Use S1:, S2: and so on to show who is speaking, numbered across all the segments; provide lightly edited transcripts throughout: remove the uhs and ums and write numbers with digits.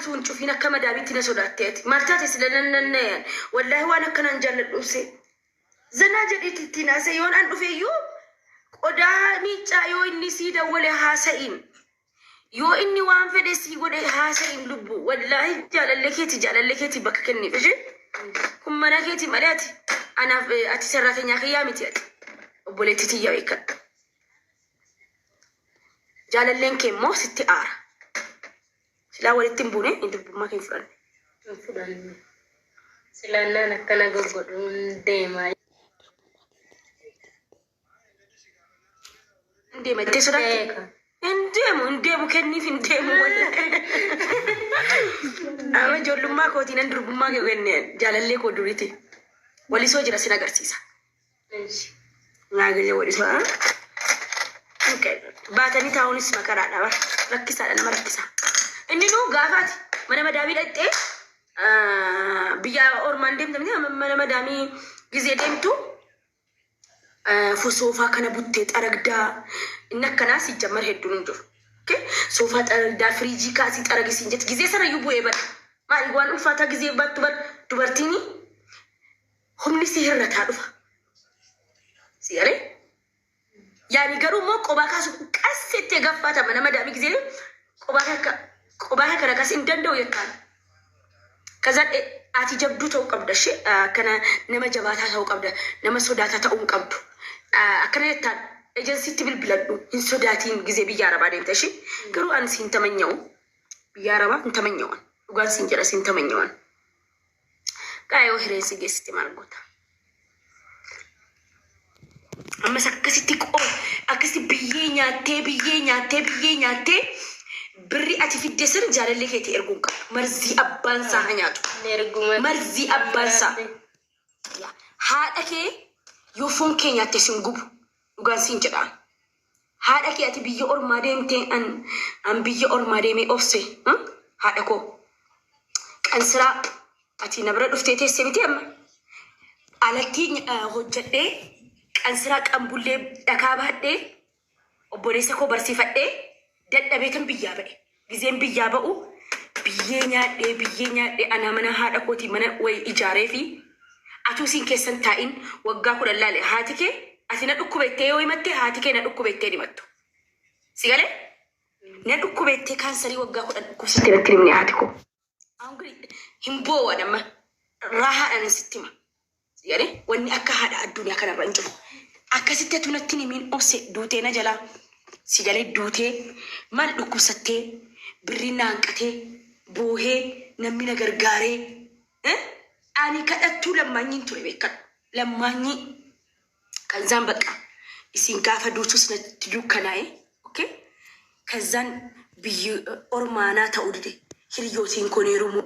S1: utuu hin cufiin akka madaamiitti na sodaatte ati. Maal taate sila nan nan nayan. Wallaahi waan akkanaan jaalladhu obsee. Zanaa jedhiiti ittiin haasa'e yoon an dhufe iyyuu qodaa miiccaa yoo inni sii dawwale haasa'iin. Yoo inni waan fedhe sii godhe haasa'iin lubbu. Wallaahi jaalallee keeti jaalallee keeti bakka kenniif ishee. Kun mana keeti malee ati anaaf ati sarraatenyaa kiyyaa miti ati. Obboleettii tiyya beekadhu. Jaalalleen kee immoo sitti aara. Silaa walitti hin buune hin durbummaa kee hin fudhanne.
S2: Hin fudhanne. Silaa naan akkana goggodhuun deema.
S1: Hin deema jettee sodaatte?
S2: Beeka.
S1: Hin deemu hin deemu kenniif hin deemu wallahi. Amma ijoollummaa kootiin an durbummaa kee kenne jaalallee koo duriiti. Walisoo jira sin agarsiisa. Naa galee walisoo. Okay. Baatanii taa'uunis makaraadha bara. Rakkisaadha nama rakkisa. Inni nuu gaafaati mana madaamii dhaqxee biyya ormaan deemte miti mana madaamii gizee deemtu soofaa kana buttee xaragdaa inni akkanaa si jammar hedduun hin jiru. Okay? Soofaa xaragdaa firiijii kaasii xaragisiin jetti gizee sana iyyuu bu'ee bada. Maali waan ulfaataa gizee baattu bar dubartiin humni si hirrataa dhufa. Si galee? Yaani garuu immoo qobaa kaasu qassettee gaffaata mana madaamii gizee qobaa akka qobaa kana kaas hin danda'u jettaan. Kaza ati jabduu ta'uu qabda ishee akkana nama jabaataa ta'uu qabda nama sodaataa ta'uu hin qabdu. Akkana jettaan ejensiitti bilbiladhu hin sodaatiin gizee biyya arabaa deemte ishee garuu ani siin tamanya'u biyya arabaa hin tamanya'u dhugaan siin jedha siin tamanya'u. Qaayoo hireen si geessite maal goota? Ammas akkasitti akkasitti biyyee nyaattee biyyee nyaattee biyyee nyaattee birri ati fidde sana jaalallee keetii erguun qabu. Marzii abbaan isaa haa nyaatu.
S2: Erguma.
S1: Marzii abbaan isaa. Haadha kee yoo foon kee nyaatte sin gubu dhugaan siin jedhaan. Haadha kee ati biyya ormaa deemtee an an biyya ormaa deemee obse haadha koo. Qansiraa ati na bira dhuftee teesse miti amma. Alatti hojjedhee qansiraa qambullee dhakaa baadhee obboleessa koo barsiifadhee dadhabeetan biyyaa ba'e. Gizeen biyyaa ba'u biyyee nyaadhee biyyee nyaadhee anaa mana haadha kootii mana wayii ijaaree fi atuu siin keessan taa'in waggaa 10 laale haati kee ati na dhukkubettee yoo himatte haati kee na dhukkubettee himattu. Si galee? Na dhukkubettee kaansarii waggaa 10 dhukkubsatte natti himne haati koo. Hin boo'an amma raahaadhaan sitti hima. Si galee? Wanni akka haadha addunyaa kanarra hin jiru. Akkasitti atuu natti himiin obse duutee na jalaa si galee duutee maal dhukkubsattee birriin na hanqatee boohee namni na gargaaree ani kadhattuu lammaanyiin ture beekadhu. Lammaanyii kanzaan bakka isin gaafa duutus natti dukkanaa'e. Okay? Kanzaan biyyi ormaanaa ta'uu dide hiriyyootiin kun heerumuu.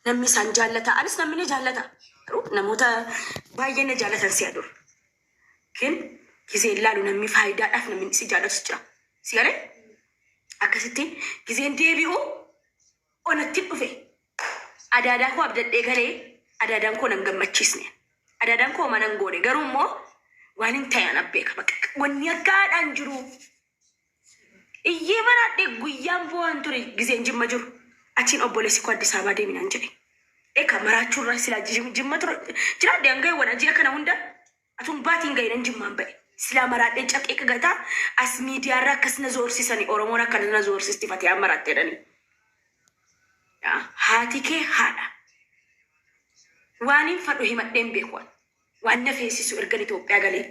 S1: Namni isaan jaallata. Anis namni na jaallata. Garuu namoota baay'ee na jaallatan si'a dur. Kin gizeen laalu namni faayidaadhaaf namni si jaallatu jira. Si galee? Akkasitti gizeen deebi'u onatti dhufe. Adaadaa koo abdadhee galee adaadaan koo nan gammachiisne. Adaadaan koo homaa nan goone garuu immoo waan hin ta'e an beeka. Bakka wanni akka haadhaan jiru. Iyyee maraadhee guyyaan boo'aan ture gizeen Jimma jiru. Achiin obboleessi koo Addis Ababaa deemi naan jedhe. Eka maraachuurra silaa Jimma ture jiraadhe hanga eewwan ji'a kana hunda atuun baatiin ga'inan Jimmaan ba'e. Silaa maraadhee caqee gataa as miidiyaarra akkas na zoorsisani Oromoon akkana na zoorsisti fatee maraatte jedhanii. Haati kee haadha. Waan hin fadhu himadheen beeku. Waan na feesisu ergan Itoophiyaa galee.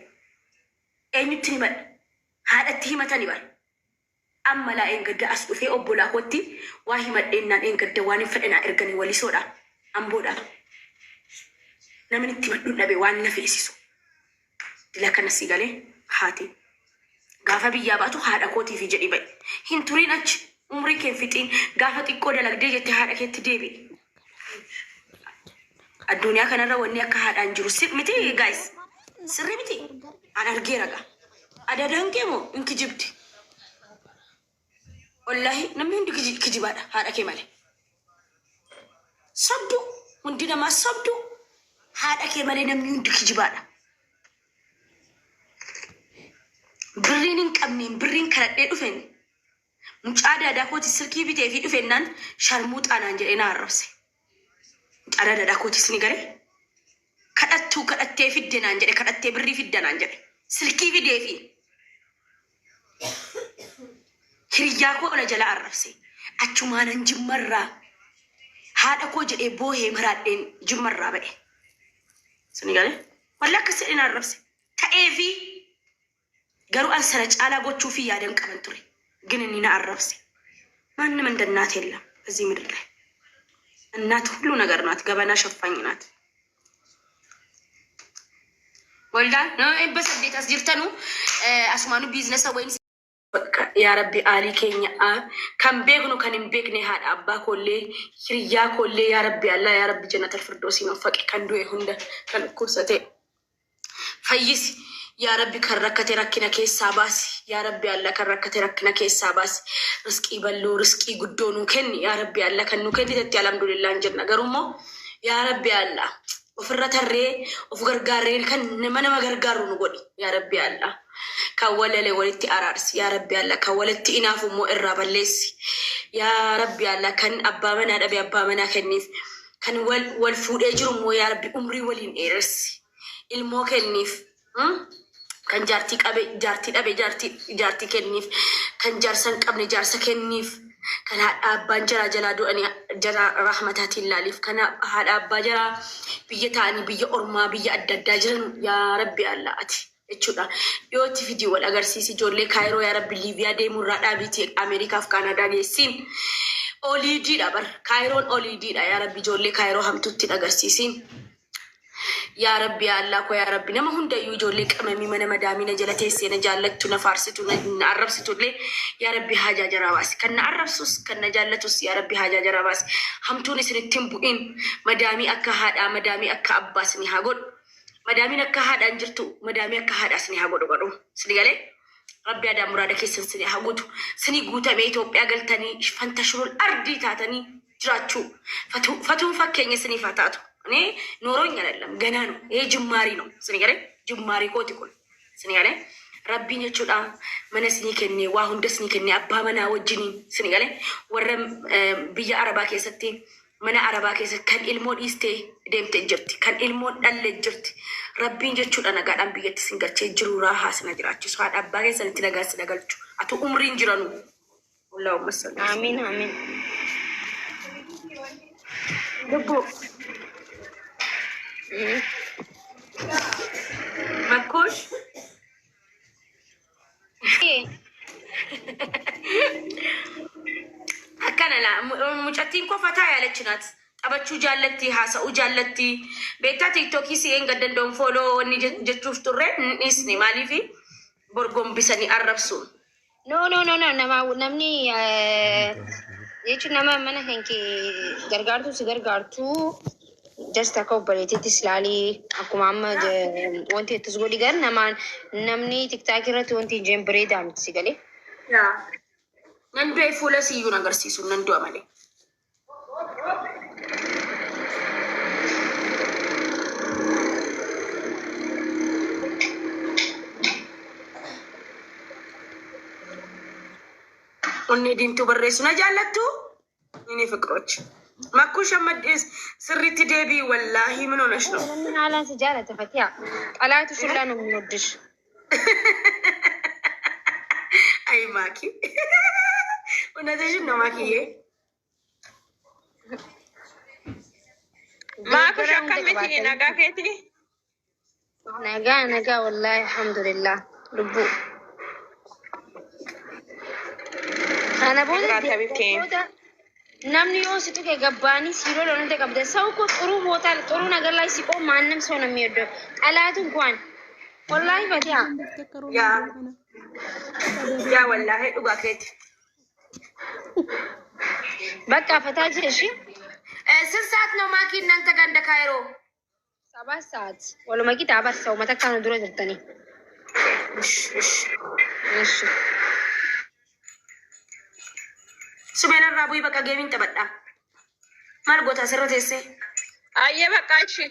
S1: Eenyutti himadha? Haadhatti himatani bara. Amma laa eengadda as dhufee obbolaa kootti waa himadheennaan eengadda waan hin fedhe naa erganii walisoodha. Amboodha. Namni itti himadhu dhabe waan na feesisu. Dila kana si galee haati. Gaafa biyyaa baatu haadha kootiif jedhi ba'i. Hin turiin achi umrii kee fixiin gaafa xiqqoo dalagdee jette haadha keetti deebi'i. Addunyaa kanarra wanni akka haadhaan jiru sir miti guys. Sirri miti. An argeera gaa. Adaadaan kee moo hin kijibdi? Wallaahi namni hundi kijibaadha haadha kee malee. Sobdu hundi namaa sobdu haadha kee malee namni hundi kijibaadha. Birriin hin qabneen birriin kadhadhee dhufen mucaa daadaa kooti silkii bitee fi dhufennaan sharmuuxaa naan jedhee na arrabse. Mucaa daadaa kootis ni galee kadhattuu kadhattee fidde naan jedhe, kadhattee birrii fidda naan jedhe, silkii fidee fi hiriyyaa koo na jala arrabse. Achumaanan Jimmarraa haadha koo jedhee boohee maraadheen Jimmarraa ba'e. Sini galee walli akkas jedhee na arrabse. Ta'eefi garuu an sana caalaa gochuu fi yaadan qaban ture. ግን inni na arrabse. ማንም እንደ እናት የለም በዚህ ምድር ላይ። እናት ሁሉ ነገር ናት። ገበና ሸፋኝ ናት። ወልዳ 800 as jirtanu asumaanu biizinasa wayin yaa Rabbi aalii keenya kan beeknu kan hin beekne, haadha abbaa koollee, hiriyyaa koollee, yaa Rabbi Allah, yaa Rabbi jannatal firdoosiin waffaqe. Kan du'e hunda, kan dhukkubsate fayyisi yaa Rabbi, kan rakkate rakkina keessaa baasi yaa Rabbi Allah, kan rakkate rakkina keessaa baasi. Riskii balloo, riskii guddoo nuu kenni yaa Rabbi Allah. Kan nuu kennitetti alhamdulillah jenna. Garuu immoo yaa Rabbi Allah, ofirra tarree of gargaarree kan nama nama gargaaru nu godhi yaa Rabbi Allah. Kan walale walitti araarsi yaa Rabbi Allah, kan walitti inaafu immoo irraa balleessi yaa Rabbi Allah. Kan abbaa manaa dhabe abbaa manaa kenniif, kan wal wal fuudhee jiru immoo yaa Rabbi umrii waliin dheeressi, ilmoo kenniif. Kan jaartii qabe, jaartii dhabe jaartii kenniif, kan jaarsa hin qabne jaarsa kenniif, kan haadha abbaan jaraa jalaa du'anii jara rahmataatiin laaliif, kan haadha abbaa jaraa biyya ta'anii biyya ormaa biyya adda addaa jiran yaa Rabbi Allah ati jechuudha. Dhiyootti fidii wal agarsiisi ijoollee Kaayiroo yaa Rabbi. Liibiyaa deemuu irraa dhaabiitii Ameerikaaf Kaanaadaa geessiin. Oliidiidha bar, Kaayiroon oliidiidha. Yaa Rabbi, ijoollee Kaayiroo hamtuutti agarsiisiin. Yaa Rabbi, yaa Allah ko, yaa Rabbi, nama hundayyuu, ijoollee qamamii mana madaamii na jala teessee na jaallattu, na faarsitu, na arrabsitu illee yaa Rabbi haajaa jaraa baasi. Kan na arrabsus, kan na jaallatus yaa Rabbi haajaa jaraa baasi. Hamtuun isinitti hin bu'in. Madaamii akka haadhaa, madaamii akka abbaa isinii haa godhu. Madaamiin akka haadhaan jirtu, madaamii akka haadhaa isinii haa godhu godhu. Isinii galee? Rabbi adaa muraada keessan isinii haa guutu. Isinii guutamee Itoophiyaa galtanii fantashurul ardii taatanii jiraachuu. Fatuun fakkeenya isiniif haa taatu. እኔ ኖሮኝ አይደለም ገና ነው። ይሄ ጅማሪ ነው። Isinii galee? Jimaarii kooti kun. Isinii galee? Rabbiin jechuudha mana isinii kennee, waa hunda isinii kennee, abbaa manaa wajjiniin isinii galee, warra biyya arabaa keessatti, mana arabaa keessatti kan ilmoo dhiistee deemte jirti, kan ilmoon dhalle jirti. Rabbiin jechuudha nagaadhaan biyyatti isin galchee jiru raahaa sina jiraachisu, haadha abbaa keessanitti nagaa sina galchu atu umriin jiranu. Allahumma salli.
S2: Amiin, amiin.
S1: Lubbuu Makkuush. Akkana laa, mucattiin koo fataa yaalachi naat. Taphachuu jaallatti, haasa'uu jaallatti. Beektaa, TikTokii si'een gad danda'uun follow wanni jechuuf turre hin dhiisne. Maaliifi borgombisanii arrabsuun.
S2: No, no, no, no, nama namni jechuun nama mana kan kee gargaartu si gargaartu, just akka obboleettiittis ilaalii, akkuma amma wanti ittis godhi. Gar namaan namni TikTok irratti wanti hin jeen bareedaa miti, si galee.
S1: Yaa. Nan du'e, fuula siyyuu hin agarsiisu, nan du'a malee. Onnee diimtuu barreessu na jaallattu? የኔ ፍቅሮች Makkuush amma sirriitti deebii wallaahi ምን ሆነሽ ነው?
S2: Namni haalaan si jaalata, Fatiha. ጠላትሽ ሁላ ነው የሚወድሽ።
S1: አይ ማኪ፣ እውነትሽን ነው ማኪዬ።
S3: Maakush, akkamitti, nagaa keetii?
S2: Nagaa, nagaa, wallaahi alhamdulillah, lubbuu. Kana booda
S3: Jiraata biftee.
S2: booda namni yoo si tuqe gabbaanii si lola hunda qabda. ሰው እኮ ጥሩ ቦታ ጥሩ ነገር ላይ ሲቆም ማንም ሰው ነው የሚወደው። ጠላት እንኳን ወላሂ ፈቲያ።
S1: Yaa yaa wallaahi dhugaa keeti.
S2: በቃ ፈታ እሺ።
S1: ስንት ሰዓት ነው ማኪ እናንተ ጋር እንደ ካይሮ?
S2: 7 ሰዓት walumaa qixa abarsa uummata akka nu dura jirtanii.
S1: እሺ እሺ።
S2: እሺ።
S1: Sumeen irraa bu'ii, bakka geemiin taphadha. Maal goota asirra teessee?
S3: Ayyee, bakka ishee.